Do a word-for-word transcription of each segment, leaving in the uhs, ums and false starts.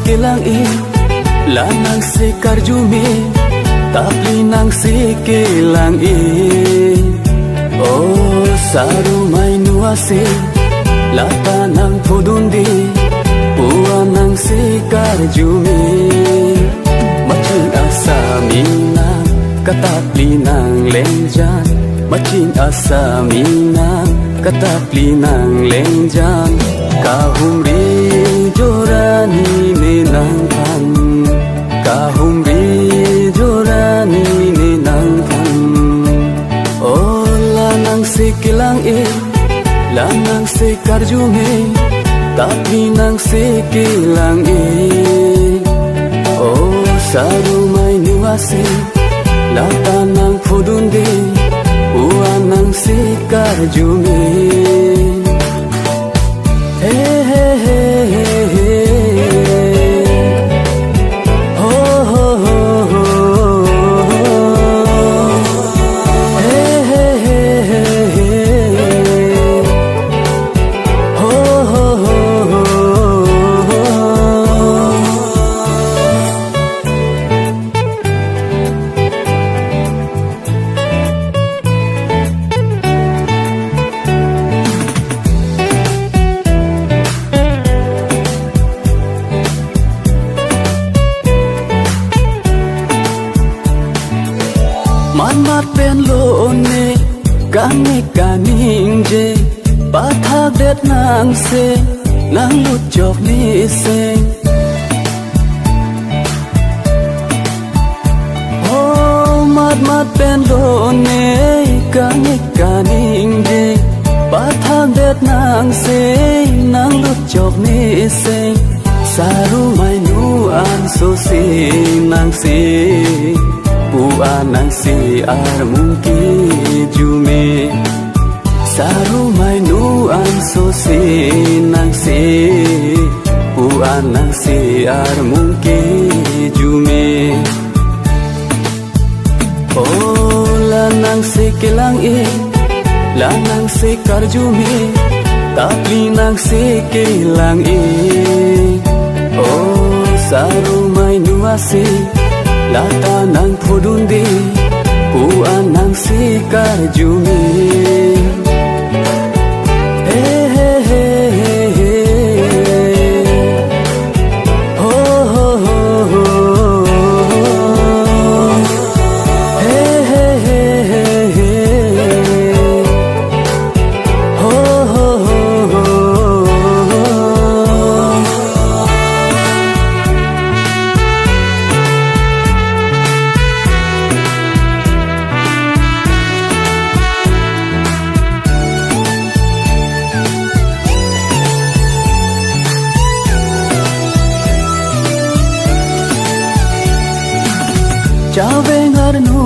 Kelang-e, la nangsi karjume, tapli nangsi kelang-e. O Sarumai nu ase, lata nangphodunde, pu-an nangsi karjume. Maching asami nang katapli nanglengjan, maching asami nang katapli nanglengjan. Kahumri jorani ne nangphan, kahumri jorani ne nangphan. O la nangsi kelang-e, la nangsi karjume, tapli nangsi kelang-e. O Sarumai nu ase, lata nangphodunde, pu-an nangsi karjume. He, he, he, he, he. Ho, ho, ho, ho, ho. He, he, he, he, he. Ho, ho, ho, ho, ho. Matmat pen lone, kangni kaningje, pathakdet nangse, nanglut chok niseng. O matmat pen lone, kangni kaningje, pathakdet nangse, nanglut chok niseng. Sarumai nu ansosi nangsi, pu-an nangsi armung kejume. Sarumai nu ansosi nangsi, pu-an nangsi armung kejume. O la nangsi kelang-e, la nangsi karjume, tapli nangsi kelang-e. O Sarumai nu ase, lata nangphodunde, pu-an nangsi karjume. He, he, he, he, he. Ho, ho, ho, ho, ho. He, he, he, he, he. Ho, ho, ho, ho, ho. Chaveng arnu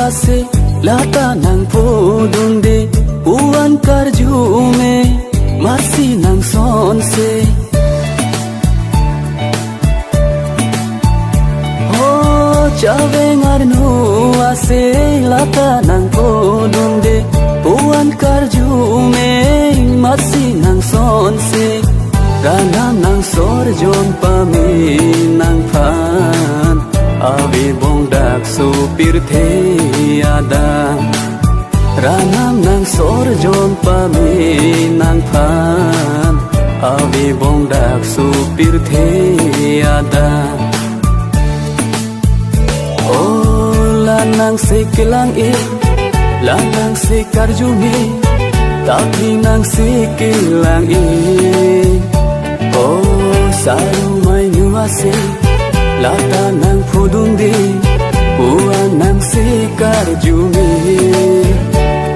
ase, lata nangphodunde, pu-an karjume, matsi nangsonse. O chaveng arnu ase, lata nangphodunde, pu-an karjume, matsi nangsonse. Ranam nangsor jon pame nangphan, ave bongdak so pirthe adang. Ranam nangsor jon pame nangphan, ave bongdak so pirthe adang. O la nangsi kelang-e, la nangsi karjume, tapi nangsi kelang-e. O Sarumai nu ase, lata nangphodunde, pu-an nangsi karjume.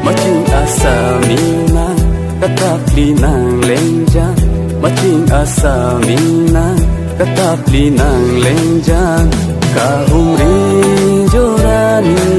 Maching asami nang katapli nanglengjan, maching asami nang katapli nanglengjan. Kahumri jorani